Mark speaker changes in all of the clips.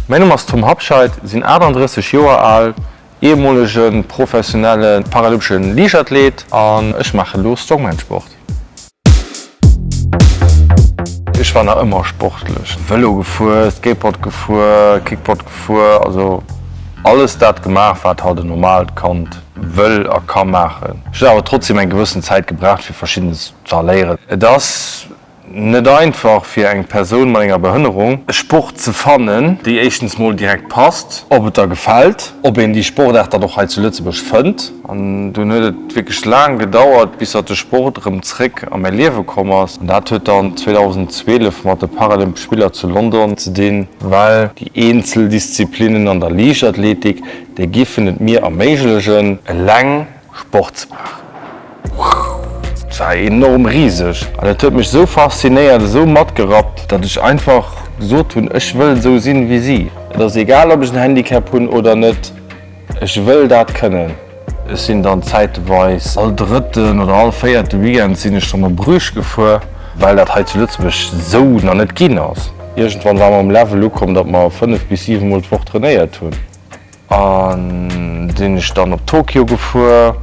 Speaker 1: Mäin Numm ass Tom Habscheid, sinn 38 Joer al, ehemolege professionelle paralympesche Liichtathlet an ech maache lo Strongman-Sport. Ech war nach ëmmer sportlech, Vëlo gefuer, Skateboard gefuer, Kickboard gefuer, also alles dat gemaach wat halt en normaalt Kand wëll a ka maachen. Ech hunn awer trotzdem eng gewëssen Zäit gebraucht fir verschiddenes ze erléieren. Et ass Net einfach fir eng Persoun mat enger Behënnerung e Sport ze fannen, déi éischtens mol direkt passt, ob et der gefält, ob een déi Sportaart dann och hei zu Lëtzebuerg fënnt. An dunn huet et wierklech laang gedauert, bis datt de Sport erëm zréck a mäi Liewe komm ass. An dat huet dann 2012 mat de Paralympesch Spiller zu London ze dinn, well déi eenzel Disziplinnen an der Liichtathletik, déi giffen et mir erméiglegen, eleng Sport ze maachen. Et war enorm riseg an et huet mech esou faszinéiert, esou matgerappt, datt ech einfach gesot hunn, ech wëll esou sinn wéi si. Et ass egal, ob ech en Handicap hunn oder net, ech wëll dat kënnen. Ech sinn dann zäiteweis all drëtten oder all véierte Weekend sinn ech dann op Bruges gefuer, well dat hei zu Lëtzebuerg esou nach net ginn ass. Iergendwann ware mer um Level ukomm, datt mer 5 bis 7 mol d'Woch trainéiert hunn. An sinn ech dann op Tokio gefuer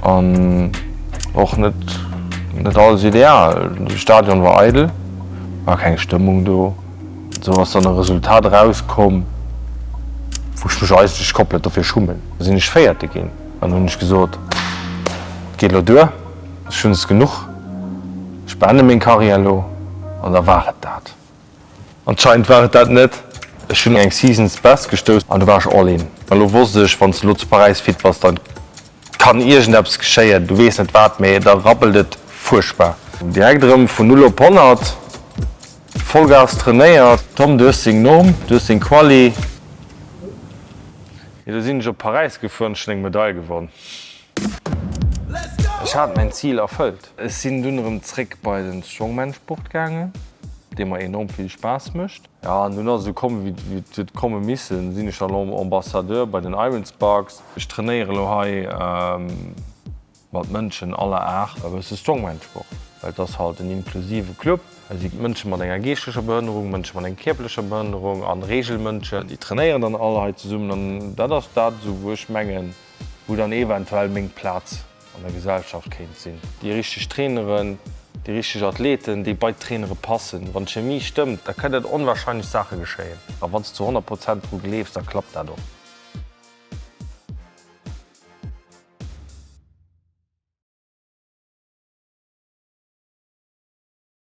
Speaker 1: an och net net alles ideal. De Stadion war eidel, war keng Stëmmung do. Sou ass dann e Resultat erauskomm, wou ech mech eigentlech komplett dofir schummen. Da sinn ech Véierte ginn an hunn ech gesot, et geet elo duer, ech hunn es genuch, ech beende meng Karriär elo an da war et dat. Anscheinend war et dat net. Ech hunn eng Seasons Best gestouss an du war ech all in. Elo wosst ech, wann s de elo zu Paräis fit bass, dann kann iergendeppes geschéien, du weess net wat, mee da rabbelt et fuerchtbar. Direkt erëm vun 0 op 100, Vollgas trainéiert. Tom, du hues deng Norm, du hues deng Quali. Jo, du sinn ech op Paräis gefuer an ech hunn eng Medail gewonn. Ech hat mäin Zil erfëllt. Ech sinn dunn erëm zréck bei den Strongman-Sport gaangen, dee mer enorm vill Spaass mécht. Jo, an dunn ass et esou komm, wéi et huet komme missen. Sinn ech dann elo Ambassadeur bei den Iron Sparks. Ech trainéiere elo hei mat Mënschen aller Aart e bësse Strongman-Sport, well et ass halt en inklusive Club. Hei si Mënsche mat enger geeschtlecher Behënnerung, Mënsche mat enger kierperlecher Behënnerung an Reegelmënschen. Déi trainéieren dann all hei zesummen an dat ass dat esou, wou ech mengen, wou dann eventuell meng Plaz an der Gesellschaft kéint sinn. Déi richteg Traineren, déi richteg Athleten, déi bei d'Trainere passen. Wann d'Chemie stëmmt, da kënnen onwahrscheinlech Saache geschéien. A wann s de zu 100 Prozent dru gleefs, da klappt dat och.